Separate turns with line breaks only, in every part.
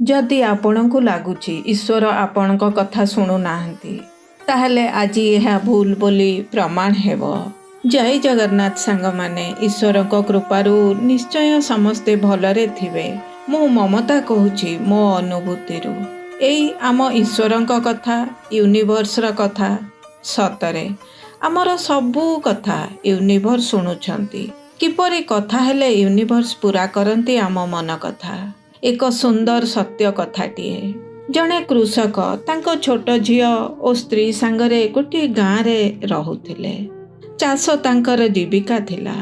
ଯଦି ଆପଣଙ୍କୁ ଲାଗୁଛି ଈଶ୍ୱର ଆପଣଙ୍କ କଥା ଶୁଣୁନାହାନ୍ତି, ତାହେଲେ ଆଜି ଏହା ଭୁଲ ବୋଲି ପ୍ରମାଣ ହେବ। ଜୟ ଜଗନ୍ନାଥ ସାଙ୍ଗମାନେ, ଈଶ୍ୱରଙ୍କ କୃପାରୁ ନିଶ୍ଚୟ ସମସ୍ତେ ଭଲରେ ଥିବେ। ମୁଁ ମମତା କହୁଛି ମୋ ଅନୁଭୂତିରୁ। ଏଇ ଆମ ଈଶ୍ୱରଙ୍କ କଥା, ୟୁନିଭର୍ସର କଥା। ସତରେ ଆମର ସବୁ କଥା ୟୁନିଭର୍ସ ଶୁଣୁଛନ୍ତି। କିପରି କଥା ହେଲେ ୟୁନିଭର୍ସ ପୂରା କରନ୍ତି ଆମ ମନ କଥା। ଏକ ସୁନ୍ଦର ସତ୍ୟ କଥାଟିଏ। ଜଣେ କୃଷକ ତାଙ୍କ ଛୋଟ ଝିଅ ଓ ସ୍ତ୍ରୀ ସାଙ୍ଗରେ ଗୋଟିଏ ଗାଁରେ ରହୁଥିଲେ। ଚାଷ ତାଙ୍କର ଜୀବିକା ଥିଲା।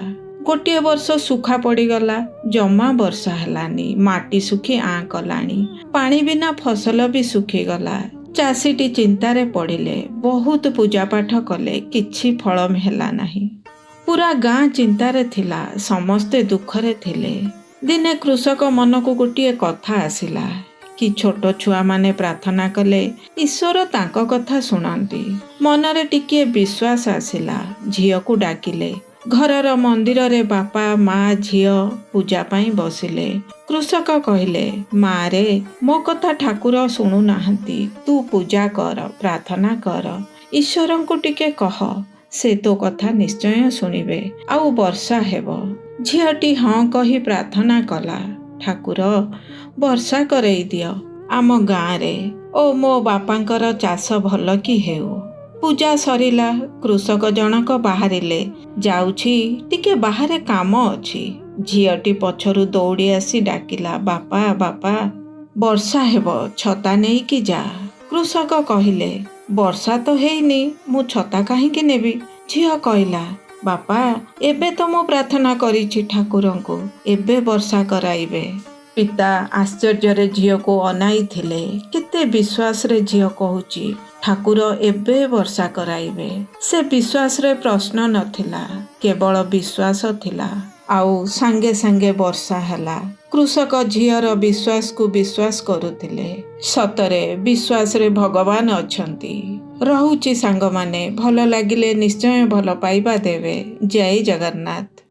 ଗୋଟିଏ ବର୍ଷ ଶୁଖା ପଡ଼ିଗଲା, ଜମା ବର୍ଷା ହେଲାନି। ମାଟି ଶୁଖି ଆଁ କଲାଣି, ପାଣି ବିନା ଫସଲ ବି ଶୁଖିଗଲା। ଚାଷୀଟି ଚିନ୍ତାରେ ପଡ଼ିଲେ। ବହୁତ ପୂଜାପାଠ କଲେ, କିଛି ଫଳ ହେଲା ନାହିଁ। ପୁରା ଗାଁ ଚିନ୍ତାରେ ଥିଲା, ସମସ୍ତେ ଦୁଃଖରେ ଥିଲେ। ଦିନେ କୃଷକ ମନକୁ ଗୋଟିଏ କଥା ଆସିଲା କି ଛୋଟ ଛୁଆମାନେ ପ୍ରାର୍ଥନା କଲେ ଈଶ୍ୱର ତାଙ୍କ କଥା ଶୁଣନ୍ତି। ମନରେ ଟିକିଏ ବିଶ୍ୱାସ ଆସିଲା। ଝିଅକୁ ଡାକିଲେ। ଘରର ମନ୍ଦିରରେ ବାପା, ମା, ଝିଅ ପୂଜା ପାଇଁ ବସିଲେ। କୃଷକ କହିଲେ, ମାରେ, ମୋ କଥା ଠାକୁର ଶୁଣୁନାହାନ୍ତି, ତୁ ପୂଜା କର, ପ୍ରାର୍ଥନା କର, ଈଶ୍ୱରଙ୍କୁ ଟିକେ କହ, ସେ ତୋ କଥା ନିଶ୍ଚୟ ଶୁଣିବେ ଆଉ ବର୍ଷା ହେବ। ଝିଅଟି ହଁ କହି ପ୍ରାର୍ଥନା କଲା, ଠାକୁର, ବର୍ଷା କରେଇ ଦିଅ ଆମ ଗାଁରେ ଓ ମୋ ବାପାଙ୍କର ଚାଷ ଭଲ କି ହେଉ। ପୂଜା ସରିଲା। କୃଷକ ଜଣକ ବାହାରିଲେ, ଯାଉଛି, ଟିକେ ବାହାରେ କାମ ଅଛି। ଝିଅଟି ପଛରୁ ଦୌଡ଼ି ଆସି ଡାକିଲା, ବାପା, ବାପା, ବର୍ଷା ହେବ, ଛତା ନେଇକି ଯା। କୃଷକ କହିଲେ, ବର୍ଷା ତ ହେଇନି, ମୁଁ ଛତା କାହିଁକି ନେବି? ଝିଅ କହିଲା, ବାପା, ଏବେ ତ ମୁଁ ପ୍ରାର୍ଥନା କରିଛି ଠାକୁରଙ୍କୁ, ଏବେ ବର୍ଷା କରାଇବେ। ପିତା ଆଶ୍ଚର୍ଯ୍ୟରେ ଝିଅକୁ ଅନାଇଥିଲେ। କେତେ ବିଶ୍ୱାସରେ ଝିଅ କହୁଛି ଠାକୁର ଏବେ ବର୍ଷା କରାଇବେ। ସେ ବିଶ୍ୱାସରେ ପ୍ରଶ୍ନ ନଥିଲା, କେବଳ ବିଶ୍ୱାସ ଥିଲା। ଆଉ ସାଙ୍ଗେ ସାଙ୍ଗେ ବର୍ଷା ହେଲା। କୃଷକ ଝିଅର ବିଶ୍ୱାସକୁ ବିଶ୍ୱାସ କରୁଥିଲେ। ସତରେ ବିଶ୍ୱାସରେ ଭଗବାନ ଅଛନ୍ତି। ରହୁଛି ସାଙ୍ଗମାନେ, ଭଲ ଲାଗିଲେ ନିଶ୍ଚୟ ଭଲ ପାଇବା ଦେବେ। ଜୟ ଜଗନ୍ନାଥ।